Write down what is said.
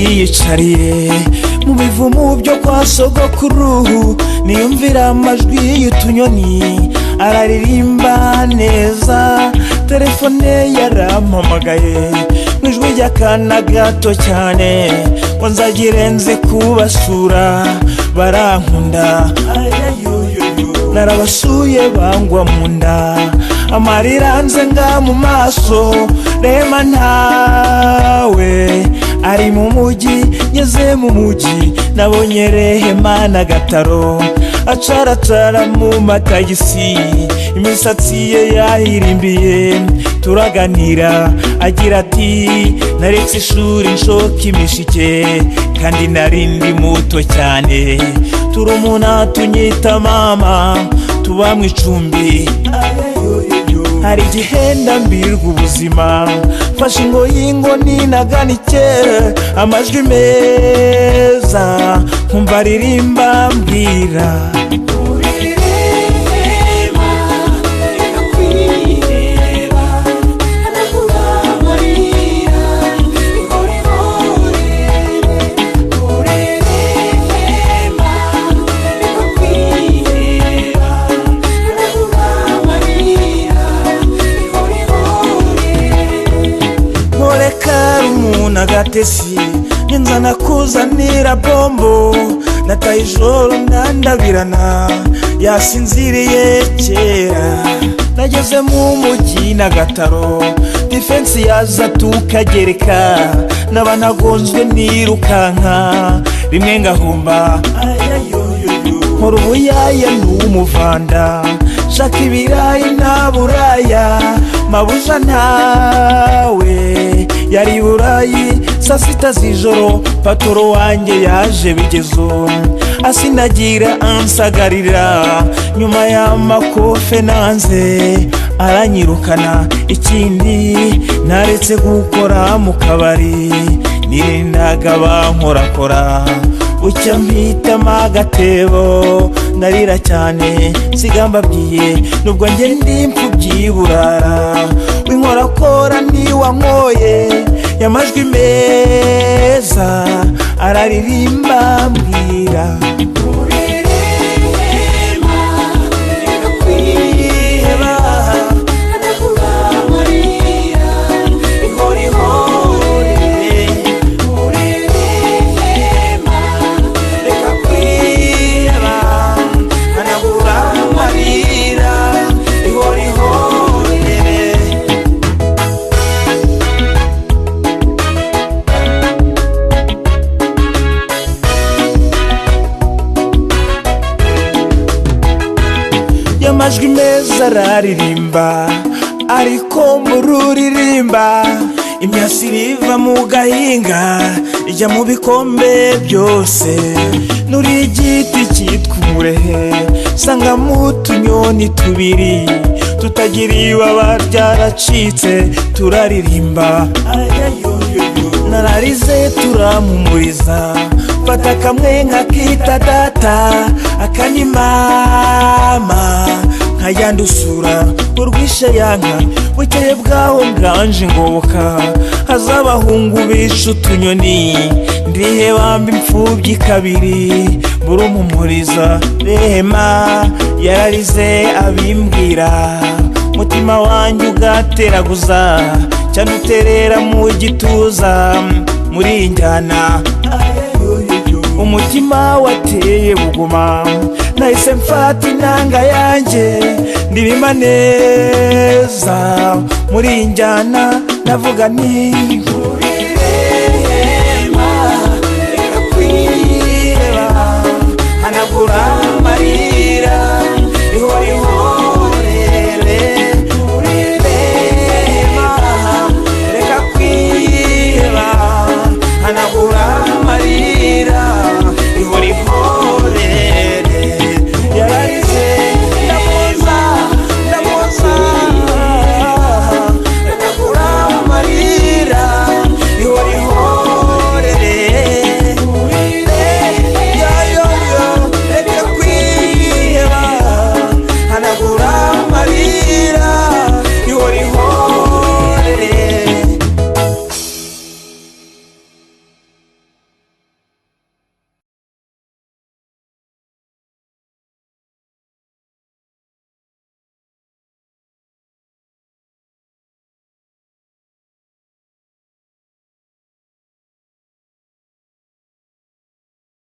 Niyicariye mu bivumu byo kwa sogokuru, niyumvira amajwi y'utunyoni araririmba neza. Telefone yarampamagaye mu ijwi ry'akana gato cyane ngo nzagirenze kubasura, barankunda. Narabasuye bangwa mu nda, amarira nzenga mu maso. Rema ntawe ari mu mujyi. Ngeze mu mujyi nabonye Rehema na Gataro acaracara mu matagisi, imisatsi ye yahirimbiye. Turaganira, agira ati: "Naretse ishuri nshoka imishike kandi nari ndi muto cyane." Turumuna tunyita mama, tuba mu icumbi. Hari igihe ndambirwa ubuzima, mfashe ingoyi ngo ninaganike amajwi meza, nkumva aririmba mbwira. Rehema, reka kwiheba, hanagura amarira, ihore ihore. Rehema, reka kwiheba, hanagura amarira, ihore ihore. Nkoreka umuntu agatesi ninza nakuzanira bombo. Nataye ijoro ndandabirana, yasinziriye kera. Nageze mu mujyi na Gataro, defense yaza tukagereka, naba nagonzwe nirukanka rimwe ngahumba. Nkora ubuyaya n'umuvanda, shaka ibirayi nta buraya. Mabuja ntawe yari burayi. Saa 6 z'ijoro patoro wanjye yaje bigezo, asinagira ansagarira. Nyuma y'amakofe nanze aranyirukana. Ikindi, naretse gukora mu kabari, nirindaga bankorakora. Bucya mpitamo agatebo, ndarira cyane. Nsiga mbabwiye nubwo njye ndi imfubyi burara, winkorakora niwankoye y'amajwi meza araririmba mbwira. Rehema, reka kwiheba, hanagura amarira, ihore ihore. Rehema, Reka kwiheba, hanagura amarira, ihore ihore. Y'amajwi meza araririmba, ariko mururirimba imyasire iva mu gahinga ijya mu bikombe byose. Nuri igiti cyitwa umurehe, sangamo utunyoni tubiri tutagira ibaba, ryaracitse, turaririmba. Nararize, turampumuriza, mfata kamwe nkakita data, akandi mama, nkajya ndusura urwishe yanka. Bukeye bwaho nganje ngoboka, haza abahungu bishe utunyoni, ndiheba mba imfubyi kabiri. Burumpumuriza. Rehema yararize abimbwira, mutima wanjye ugateraguza cyane, uterera mu gituza. Muri iyi njyana umutima wateye buguma, nahise mfata inanga yanjye ndirima neza. Muri iyi njyana navuga nti: Rehema, reka kwiheba, hanagura